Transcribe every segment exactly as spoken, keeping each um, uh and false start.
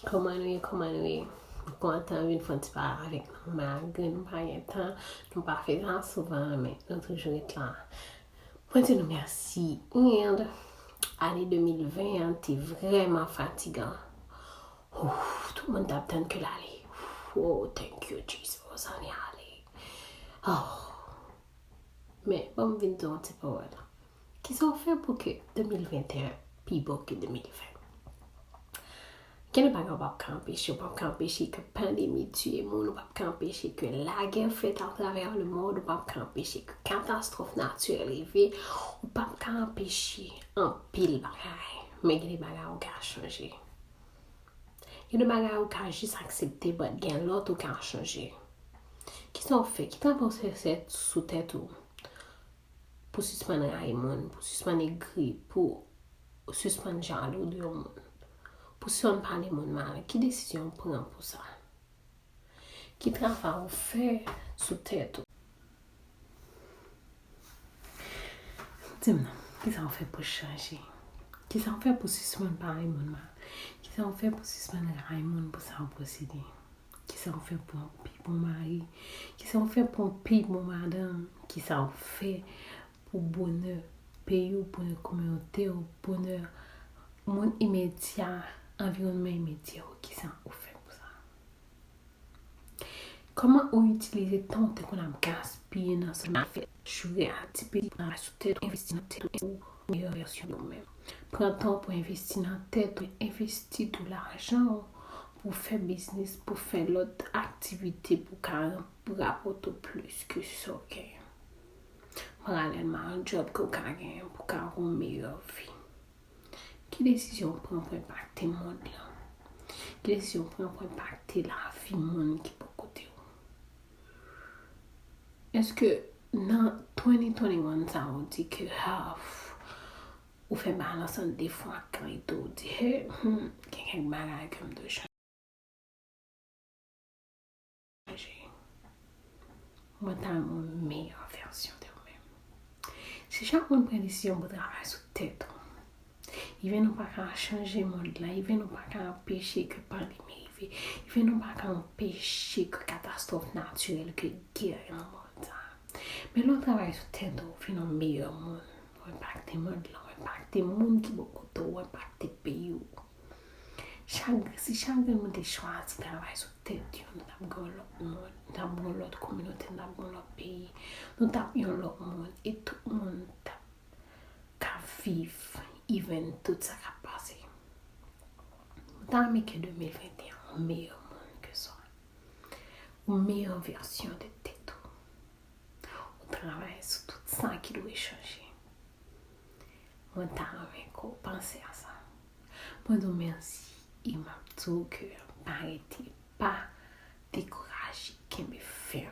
Kòman nou ye, kòman nou ye? M kontan vin fè yon ti pale avèk nou, malgre nou pa gen tan, nou pa fè sa souvan, men nou toujou ret la. Mwen di nou mèsi. And ane de mil ven an te vrèman fatigan. Ouf, tout moun t ap tann ke l ale. Oh, thank you, Jesus, ann ale. Oh. Men, ban m vin di w yon ti pawòl. Kisa w fè pou ke de mil venteyen pi bon ke de mil ven? Gen de bagay ou p ap ka anpeche. Ou p ap ka anpeche ke pandemi tiye moun, ou p ap ka anpeche ke lagè fèt atravè lemond, ou p ap ka anpeche ke katastwòf natirèl rive, ou p ap ka anpeche anpil bagay. Men gen de bagay ou ka chanje. Gen de bagay ou ka jis aksepte, but gen lòt ou ka chanje. Kisa w fè? Ki travay ou fè sou tèt ou? Pou sispann rayi moun, pou sispann egri, pou sispann jalou de yon moun, pou sispann pale moun mal. Ki desizyon w pran pou sa? Ki travay ou fè sou tèt ou? Di m non, kisa w fè pou chanje? Kisa w fè pou sispann pale moun mal? Kisa w fè pou sispann rayi moun pou sa w posede? Kisa w fè pou w pi bon mari? Kisa w fè pou w pi bon madanm? Kisa w fè pou bonè peyi w, bonè kominote w, bonè moun imedya, anviwònman imedya w? Kisa ou fè pou sa? Kòman ou itilize tan w te konn ap gaspiye nan sèlman fè joure a ti peti travay sou tèt ou, envesti nan tèt ou, meyè vèsyon de ou menm? Pran tan w pou envesti nan tèt ou, envesti tou lajan w pou fè biznis, pou fè lòt aktivite pou ka rapòte w plis ke sa w genyen. Paralèlman a yon djòb ke w ka genyen pou ka gen yon meyè vi. Ki desizyon w pran pou enpakte mond lan? Ki desizyon w pran pou enpakte lavi moun ki bò kote w? Èske nan twenty twenty-one sa a, ou di ke, ah, ou fè balans ant defo ak kalite, ou di, hey, hmm, gen kèk bagay ke m dwe chanje? Mwen ta renmen yon meyè vèsyon de ou menm. Si chak moun pran desizyon pou travay sou tèt ou, even ou pa ka chanje mond lan, even ou pa ka anpeche ke pandemi rive, even ou pa ka anpeche ke katastwòf natirèl, ke gè nan mond sa. Men lè w travay sou tèt ou, ou vin yon meyè moun. Ou enpakte mond lan, ou enpakte moun ki bò kote w, ou enpakte peyi w. Chak, si chak grenn moun te chwazi travay sou tèt yo, nou t ap gen yon lòt mond, nou t ap gen yon lòt kominote, nou t ap gen yon lòt peyi, nou t ap yon lòt mond, e tout moun t ap ka viv, even tout sa k ap pase. Mwen ta renmen ke de mil venteyen an, ou meyè moun ke sa. Ou meyè vèsyon de tèt ou. Ou travay sou tout sa ki dwe chanje. Mwen ta renmen ke w panse a sa. Mwen di w mèsi e m ap di w ke pa rete, pa dekouraje, kenbe fèm.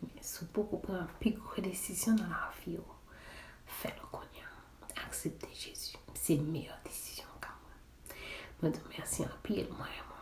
Men si w poko pran pi gwo desizyon nan lavi w, fè l kounye a. Aksepte Jezi. Se meyè desizyon w ka pran. Mwen di w mèsi anpil, mwen renmen w.